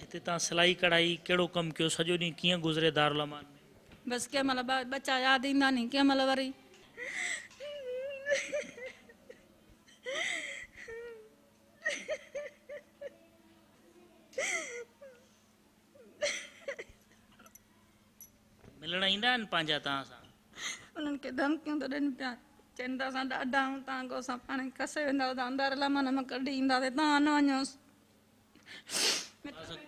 هتي توهان سلائي ڪڙهائي ڪهڙو ڪم ڪيو سڄو ڏينهن ڪيئن گذري دارالامان ۾؟ بس ڪنهن مهل ٻچا ياد ايندا ني ڪنهن مهل وري. ملڻ ايندا آهن پنهنجا توهان سان؟ انهن کي ڌمڪيون ته ڏين پيا چين ته اسان ڏاڍا آهيون توهان کي اسان پاڻ کسي وينداسين توهان دارالامان مان ڪڍي اينداسين توهان نه وڃوس.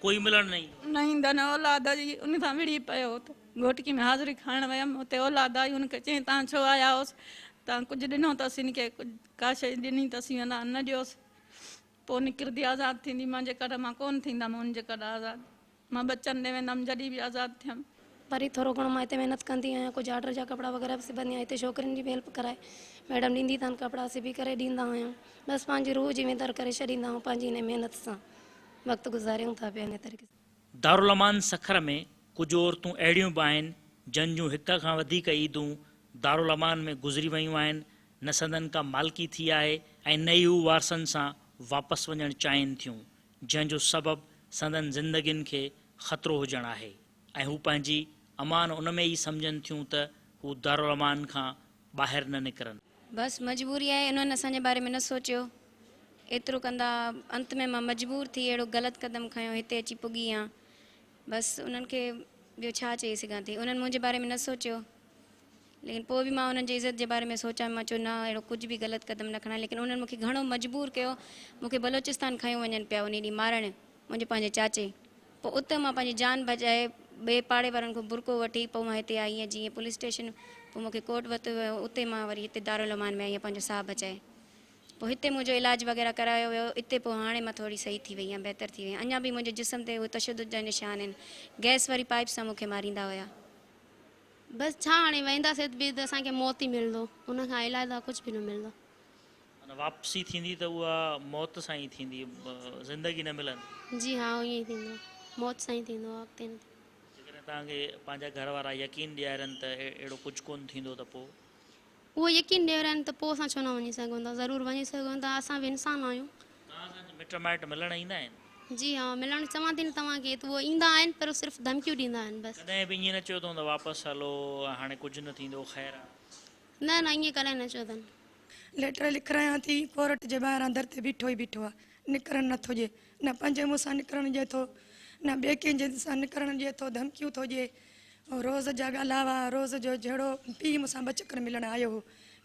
ڪوئي ملڻ نه ايندو. نه ايندا نه اولاد جي ان سان وڙهي پيو ته گهوٽڪي ۾ حاضري کڻڻ ويم اتي اولاد آئي ان کي چيائين توهان ڇو آيا هوس توهان ڪجهه ڏنو اٿس ان کي ڪا شيء ڏني اٿس يا نه نه ڏيوس پوء نڪرندي آزاد ٿيندي مان جي ڪڍ مان ڪونه ٿيندم ان جي ڪڍ آزاد مان ٻچن ڏي ويندم جڏهن به آزاد ٿيم. وري ٿورو گهڻو مان هتي محنت ڪندي آهيان ڪجهه آرڊر جا ڪپڙا وغيره به سبندي آهيان هتي ڇوڪرين جي به هيلپ ڪرائي ميڊم ڏيندي اٿن ڪپڙا سبي ڪري ڏيندا آهيون بس پنهنجي روح جي وندر ڪري ڇڏيندا آهيون پنهنجي انهي محنت سان وقت گذاريون ٿا پيا انهي طريقي سان. دارالامان سکر ۾ ڪجهه عورتون اهڙيون به آهن جن جون هڪ کان وڌيڪ عيدون دارالامان ۾ گذري ويون آهن نه سندن ڪا مالڪي ٿي آهي ۽ نه ئي هو وارثن سان واپس وڃڻ چاهين ٿيون جنهن جو سبب سندن زندگين کي خطرو هجڻ آهي ۽ هو پنهنجي امان ان ۾ ئي سمجهن ٿيون ته هو دارالامان کان ٻاهر نه نڪرن. بس مجبوري آهي انهن اسان جي باري ۾ نه سوچيو ايترو ڪندا انت ۾ مان مجبور ٿي اهڙو غلط قدم کنيو هتي اچي پڳي آن بس انهن کي ٻيو ڇا چئي سگهان ٿي انهن منهنجي باري ۾ نه سوچيو ليڪن پوء به مان انهن جي عزت جي باري ۾ سوچان مان چيو نه اهڙو ڪجهه به غلط قدم نه کڻان ليڪن انهن مون کي گهڻو مجبور ڪيو مون کي بلوچستان کنيو وڃن پيا انهي ڏينهن مارڻ منهنجي پنهنجي چاچي پوء اتي مان پنهنجي جان بچائي ٻئي پاڙي وارن کان برقعو وٺي پوء مان هتي آئي آهيان جيئن پوليس اسٽيشن پوء مون کي ڪورٽ ورتو ويو اتي مان وري هتي دارالامان ۾ آئي آهيان پنهنجو ساهه بچائي پوء هتي منهنجو علاج وغيره ڪرايو ويو اتي پوء هاڻي مان ٿوري صحيح ٿي وئي آهيان بهتر ٿي وئي آهيان اڃا به منهنجي جسم تي اهي تشدد جا نشان آهن گئس واري پائپ سان مون کي ماريندا هيا. بس ڇا هاڻي وينداسين به ته اسان کي موت ئي ملندو ان کان علاوه ڪجهه به نه ملندو. معنيٰ واپسي ٿيندي ته اها موت سان ئي ٿيندي زندگي نه ملندي. جي ها ائين ئي ٿيندو موت سان ئي ٿيندو اڳتي نه ٿيندو. جيڪڏهن توهان کي پنهنجا گهر وارا يقين ڏيارين ته اهڙو ڪجهه ڪونه ٿيندو ته پوء؟ اهو يقين ڏيارين ته پوء اسان ڇو نه وڃي سگهون ٿا ضرور وڃي سگهون ٿا اسان به انسان آهيون. توهان سان مٽ مائٽ ملڻ ايندا آهن؟ جي ها ملڻ چوان ٿي نه توهان کي ته اهو ايندا آهن پر صرف ڌمڪيون ڏيندا آهن بس. ڪڏهن به ائين نه چيو اٿئون ته واپس هلو هاڻي ڪجهه نه ٿيندو خير آ. نه نه ائين ڪڏهن نه چيو اٿن. ليٽر لکرايان ٿي ڪورٽ جي ٻاهران در تي بيٺو ئي بيٺو آ نڪرڻ نه ٿو ڏي نه پنهنجي منهن سان نڪرڻ ڏي ٿو نه ٻئي ڪنهن جي سان نڪرڻ ڏي ٿو ڌمڪيون ٿو ڏي روز جا ڳالهاوا روز جو جهيڙو پيء مون سان ٻه چڪر ملڻ آيو هو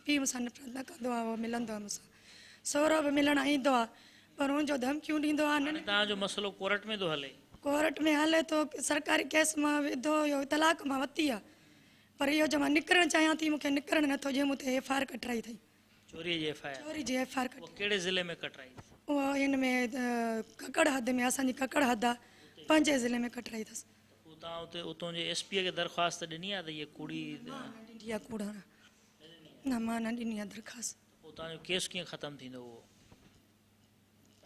پيء مون سان نفرت نه ڪندو آ اهو ملندو آ مون سان سهرو به ملڻ ايندو آ پر ان جو ڌمڪيون ڏيندو آ. هاڻي توهان جو مسئلو ڪورٽ ۾ ٿو هلي. ڪورٽ ۾ هلي ٿو سرڪاري ڪيس مان وڌو اهو طلاق مان وتي آ پر اهو جو مان نڪرڻ چاهيان ٿي مون کي نڪرڻ نٿو ڏي مون تي ايف I R ڪٽرائي اٿئي. چوري جي ايف I R. چوري جي ايف I R ڪٽرائي. اهو ڪهڙي ضلعي ۾ ڪٽرائي اٿس. اهو ان ۾ ڪڪڙ حد ۾ اسان جي ڪڪڙ حد آ پنهنجي ضلعي ۾ ڪٽرائي اٿس. پوء توهان اتي اتون جي ايس پي کي درخواست ڏني آ ته هيء ڪوڙي. مان نه ڏني آ ڪوڙ هڻ نه مان نه ڏني آ درخواست. پوء توهان جو ڪيس ڪيئن ختم ٿيندو اهو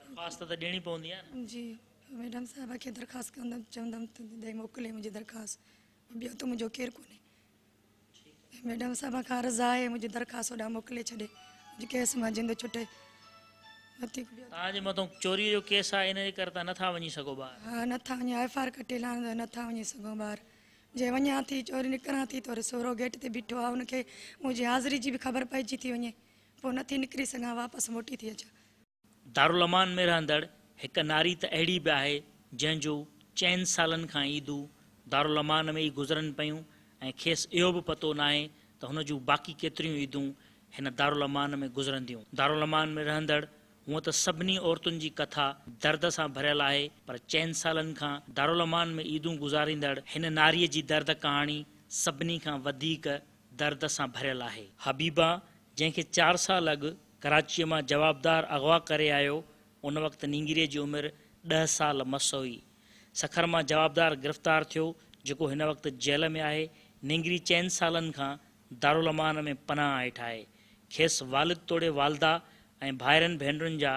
درخواست ته ڏيڻي پوندي آهي نه. جي ميڊم صاحبه کي درخواست ڪندم چوندم ته ڏئي موڪلي منهنجي درخواست ٻيو ته منهنجو ڪير ڪونهي ميڊم صاحبه کان عرض آهي منهنجي درخواست هوڏانهن موڪلي ڇڏي منهنجي ڪيس مان جند ڇٽي وڌيڪ ٻيو. توهان جي مٿان چوري جو ڪيس آهي ان جي ڪري توهان نٿا وڃي سگهو ٻاهر. ها نٿا وڃي ايف I R ڪٽيل آهي نٿا وڃي سگهون ٻاهر جي وڃان ٿي چوري نڪران ٿي ته وري سهرو گيٽ تي بيٺو آهي ان کي منهنجي حاضري جي به خبر پئجي ٿي وڃي پوء نه ٿي نڪري سگهان واپس موٽي ٿي اچان. دارالامان ۾ رهندڙ هڪ ناري ته اهڙي به آهي جنهن جو چئن سالن کان عيدون دارالامان ۾ ئي گذرن پيون ۽ کيس اهو به پتو ناهي ته هن جون باقي ڪيتريون عيدون هن دارالامان ۾ گذرنديون. دارالامان ۾ رهندڙ هونء ته سڀني عورتن جي ڪٿا درد سان ڀريل آهي پر چئن سالن کان دارالامان ۾ عيدون گذاريندڙ هن ناريء جي درد ڪهاڻي سڀني کان وڌيڪ درد سان ڀريل آهي. حبيبه جنهن کي چار سال اڳ ڪراچيء مان جوابدار اغوا ڪري آيو ان وقت نينگريء جي عمر ڏهه سال مس هئي. سکر مان جوابدار گرفتار ٿيو جيڪو هن وقت جيل ۾ آهي. نينگري چئن سالن کان دارالامان ۾ پناهه هيٺ آهي. کيس والد توڙي والده ۽ ڀائرن ڀينرن جا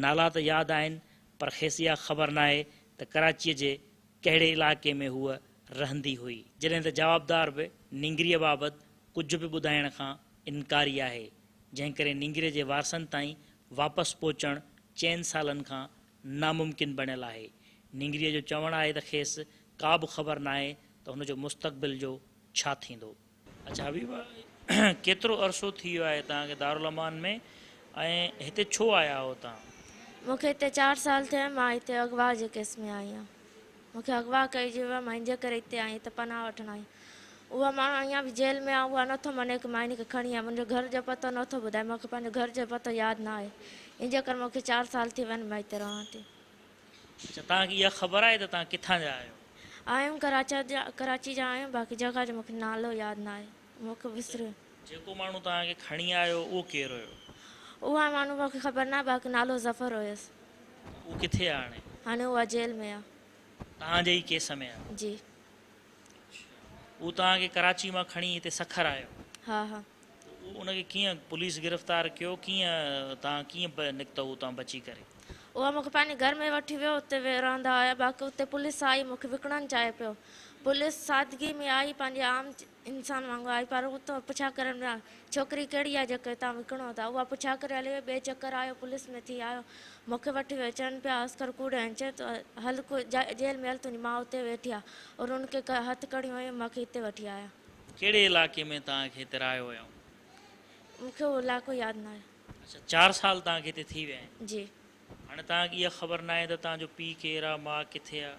نالا ته ياد آهن پر کيس اها خبر ناهي ته ڪراچيء جي ڪهڙي علائقي ۾ هوء رهندي هئي. جڏهن ته جوابدار به نينگريء بابت ڪجهه به ٻڌائڻ کان انڪاري آهي، جنهن ڪري نينگريء جي وارثن تائين واپس پهچڻ چئن سالن کان ناممڪن بڻيل آهي. نينگريء جو چوڻ آهي ته کيس ڪا به خبر ناهي ته هن جو مستقبل جو ڇا ٿيندو. اڇا حبيبه ڪيترو عرصو ٿي ويو آهي توهان کي دارالامان ۾ ۽ هتي ڇو آيا آهو توهان؟ مون کي هتي چار سال ٿيا آهن مان هتي اغوا جي ڪيس ۾ آئي آهيان مون کي اغوا ڪئي ويو آهي مان ان جي ڪري هتي آئي آهيان هتي پناهه وٺڻ آئي آهيان اهو ماڻهو اڃا به جيل ۾ آهي اهو نٿو مڃي ڪي مان ان کي کڻي آيم منهنجو گهر جو پتو نٿو ٻڌائي مون کي پنهنجو گهر جو پتو ياد نه آهي ان جي ڪري مون کي چار سال ٿي ويا آهن مان هتي رهان ٿي. اڇا توهان کي اها خبر آهي ته توهان ڪٿان جا آهيو؟ آهيون ڪراچي جا ڪراچي جا آهيون باقي جڳهه جو مونکي نالو ياد ناهي مونکي وسري ويو. جيڪو ماڻهو توهان کي کڻي آيو اهو ڪير هيو؟ اها ماڻهو مونکي خبر ناهي باقي نالو ظفر هيس. اهو ڪٿي آهي هاڻي؟ هاڻي اها جيل ۾ آهي. توهان جي ئي ڪيس ۾ آهي؟ جي. اهو توهان کي ڪراچي مان کڻي هتي سکر آيو؟ ها ها. ان کي ڪيئن پوليس گرفتار ڪيو ڪيئن توهان ڪيئن نڪتؤ اتان بچي ڪري؟ اها مون کي پنهنجي گهر ۾ وٺي ويو اتي رهندا هيا باقي اتي پوليس آئي مون کي وڪڻڻ چاهي پيو پوليس سادگي ۾ آئي پنهنجي عام انسان وانگر آئي پر اتو پڇا ڪرڻ ويا ڇوڪري ڪهڙي آهي جيڪي توهان وڪڻو ٿا اها پڇا ڪري هلي وئي ٻئي چڪر آيو پوليس ۾ ٿي آيو مون کي وٺي ويو چون پيا اصغر ڪوڙ آهن چي ته هل جيل ۾ هل تنهنجي ماء اتي ويٺي آهي اور ان کي هٿ ڪڙيون هيون مون کي هتي وٺي آيا. ڪهڙي علائقي ۾ توهان کي هتي رهايو ويو؟ مون کي اهو علائقو ياد ناهي. اڇا چار سال توهان کي هتي ٿي ويا آهن. جي. هاڻي توهان کي اها خبر ناهي ته توهان جو پيء ڪير آهي ماء ڪٿي آهي؟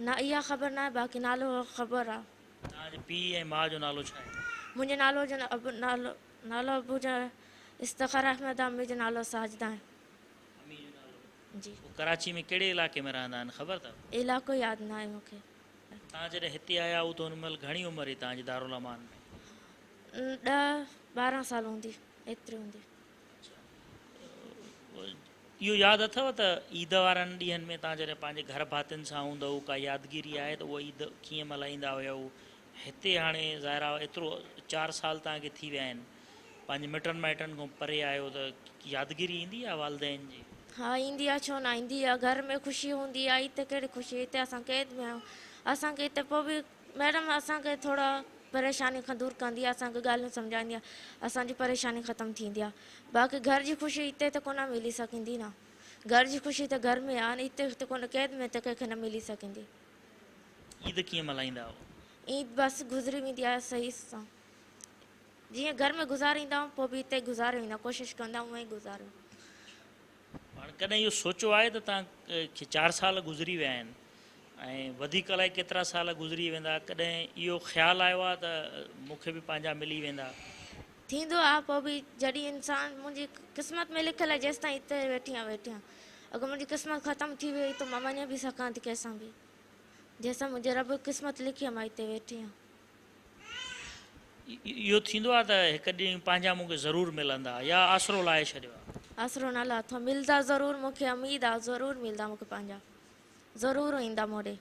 نه اها خبر ناهي باقي نالو خبر آهي. توهان جي پيء ۽ ماء جو نالو ڇا آهي؟ منهنجو نالو جو ابو نالو نالو ابو جو افتخار احمد آهي امي جو نالو ساجده آهي. امي جو نالو؟ جي. هو ڪراچي ۾ ڪهڙي علائقي ۾ رهندا آهن خبر اٿو؟ علائقو ياد ناهي مون کي. توهان جڏهن هتي آيا هئو ته ان مهل گهڻي عمر هئي توهان جي دارالامان ۾؟ ڏهه 12 سال هوندي ايتري هوندي. اهو ياد اٿو ته عيد وارن ڏينهن ۾ توهان جڏهن پنهنجي گهر ڀاتين سان هوندؤ ڪا يادگيري آهي ته اها عيد ڪيئن ملهائيندا هيؤ؟ هتي هاڻي ظاهر آهي ايترو چار سال توهان کي ٿي ويا آهن پنهنجي مٽن مائٽن کان پري آهيو ته يادگيري ايندي آهي والدين جي؟ ها ايندي آهي ڇو نه ايندي آهي گهر ۾ خوشي هوندي آهي هتي ڪهڙي خوشي هتي اسان قيد ۾ آهيون اسان کي هتي پوء به ميڊم اسان کي ٿورا پريشاني کان دور ڪندي آهي اسان کي ڳالهيون سمجهائيندي آهي اسان جي پريشاني ختم ٿيندي آهي باقي گهر جي خوشي هتي ته ڪونه ملي سگهندي نه گهر جي خوشي ته گهر ۾ آهي هتي ته ڪونه قيد ۾ ته ڪنهن کي نه ملي سگهندي. عيد ڪيئن ملهائيندا آهيو؟ عيد بس گذري ويندي آهي صحيح سان. جيئن گهر ۾ گذاريندا آهيون پوء به هتي گذاري ويندا ڪوشش ڪندا آهيون اونئين ئي گذاريون. هاڻ ڪڏهن اهو سوچيو آهي ته توهان کي چار سال گذري ويا آهن ۽ وڌيڪ الائي ڪيترا سال گذري ويندا ڪڏهن اهو خيال آيو آهي ته مون کي به پنهنجا ملي ويندا؟ ٿيندو آهي پوء به جڏهن انسان منهنجي قسمت ۾ لکيل آهي جيستائين هتي ويٺي آهيان ويٺي آهيان اگر منهنجي قسمت ختم ٿي وئي ته مان وڃي به سگهان ٿي ڪنهن سان به جيستائين منهنجي رب قسمت لکي آهي مان هتي ويٺي آهيان. اهو ٿيندو آهي ته هڪ ڏينهن پنهنجا مون کي ضرور ملندا يا آسرو لاهي ڇڏيو آهي؟ آسرو نه لاٿو ملدا ضرور مون کي اميد آ ضرور ملدا مون کي پنهنجا ضرور ايندا مون ڏي.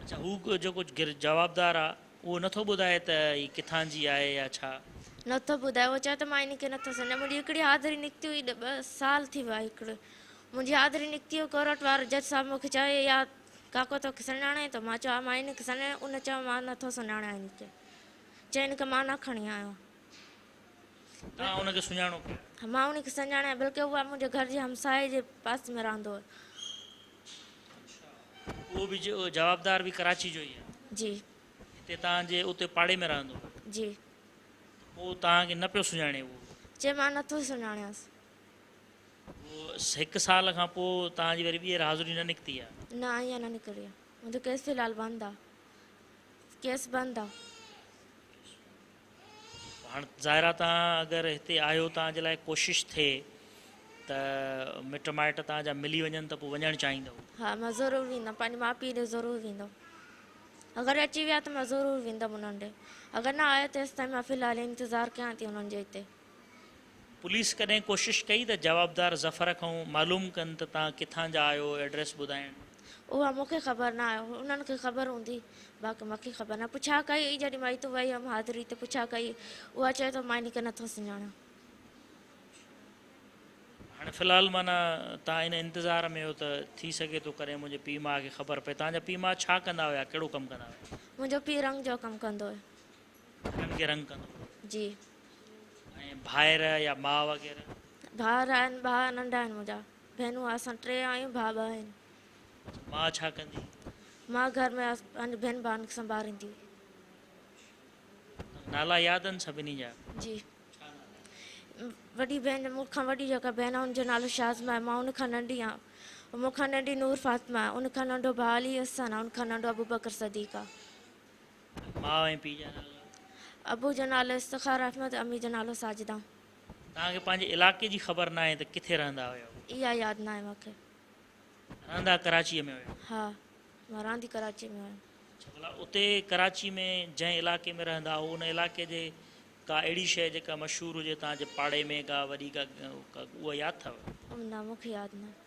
اڇا هو جيڪو جوابدار آ اهو نٿو ٻڌائي ته هي ڪٿان جي آهي يا ڇا؟ نٿو ٻڌائي اهو چئي ٿو مان ان کي نٿو سڃاڻان منهنجي هڪڙي حاضري نڪتي هئي ٻه سال ٿي ويا هڪڙي منهنجي حاضري نڪتي هئي ڪورٽ وارو جج صاحب مون کي چيو يا ڪاڪو توکي سڃاڻي ٿو؟ مان چيو ها مان هن کي سڃاڻان. ان چيو مان نٿو سڃاڻان هن کي. چيائين هن کي مان نه کڻي آيو آهيان. توهان ان کي سڃاڻو پيا؟ ها مان ان کي سڃاڻان بلڪه اها منهنجي گهر جي همسايي جي پاسي ۾ رهندو هو. اڇا اهو به جوابدار به ڪراچي جو ئي آهي؟ جي. هتي توهان جي اتي پاڙي ۾ رهندو هو؟ جي. پوء توهان کي نه پيو سڃاڻي اهو؟ چي مان نٿو سڃاڻيانس. هڪ سال کان پوء توهان جي وري ٻيهر حاضري نه نڪتي آ؟ نه ائين نه نڪري آ. منهنجو ڪيس في الحال بند آ. ڪيس بند آ. هاڻ ظاهر آ توهان اگر هتي آهيو توهان جي لاء ڪوشش ٿئي ته مٽ مائٽ توهان جا ملي وڃن ته پوء وڃڻ چاهيندؤ؟ ها مان ضرور ويندم پنهنجي ماء پيء ڏي ضرور ويندم. اگر اچي ويا ته مان ضرور ويندم انهن ڏي. اگر نه آيا تيستائين مان في الحال انتظار ڪيان ٿي انهن جي هتي. پوليس ڪڏهن ڪوشش ڪئي ته جوابدار ظفر کان معلوم ڪن ته توهان ڪٿان جا آهيو ايڊريس ٻڌائڻ. اها مون کي خبر نه آهي انهن کي خبر هوندي باقي مون کي خبر نه پڇا ڪئي هئي جڏهن مان هتو وئي هيم حاضري تي پڇا ڪئي اها چئي ٿو مان هن کي نٿو سڃاڻان. هاڻي في الحال معنيٰ توهان ان انتظار ۾ آهيو ته ٿي سگهي ٿو ڪڏهن منهنجي پيء ماء کي خبر پئي توهان جا پيء ماء ڇا ڪندا هيا ڪهڙو ڪم ڪندا هيا. منهنجو پيء رنگ جو ڪم ڪندو هيو. گهرن کي رنگ ڪندو هو. جي. ۽ ڀائر يا ماء وغيره؟ ڀائر آهن، ڀاء ننڍا آهن منهنجا. ڀينون اسان ٽي آهيون، ڀاء ٻه آهن. ماء ڇا ڪندي هئي؟ ماء گهر ۾ پنهنجي ڀيڻ ڀائرن کي سنڀاريندي هئي. نالا ياد آهن سڀني جا؟ جي. وڏي ڀيڻ مون کان وڏي جيڪا ڀيڻ آهي ان جو نالو شازما آهي مان ان کان ننڍي آهيان مون کان ننڍي نور فاطمه آهي ان کان ننڍو ڀاء علي حسن آهي ان کان ننڍو ابوبڪر صديق آهي. ماء ۽ پيء جا نالا؟ ابو جو نالو افتخار احمد امي جو نالو ساجده. توهان کي پنهنجي علائقي جي خبر ناهي ته ڪٿي رهندا هيو؟ اها ياد ناهي مون کي. رهندا ڪراچيء ۾ هيو؟ ها مان رهندي ڪراچيء ۾ هيم. اڇا ڀلا اتي ڪراچي ۾ جنهن علائقي ۾ رهندا هئو ان علائقي جي ڪا اهڙي شيء جيڪا مشهور هجي توهان جي پاڙي ۾ ڪا وڏي ڪا اها ياد اٿو؟ نه مون کي ياد ناهي.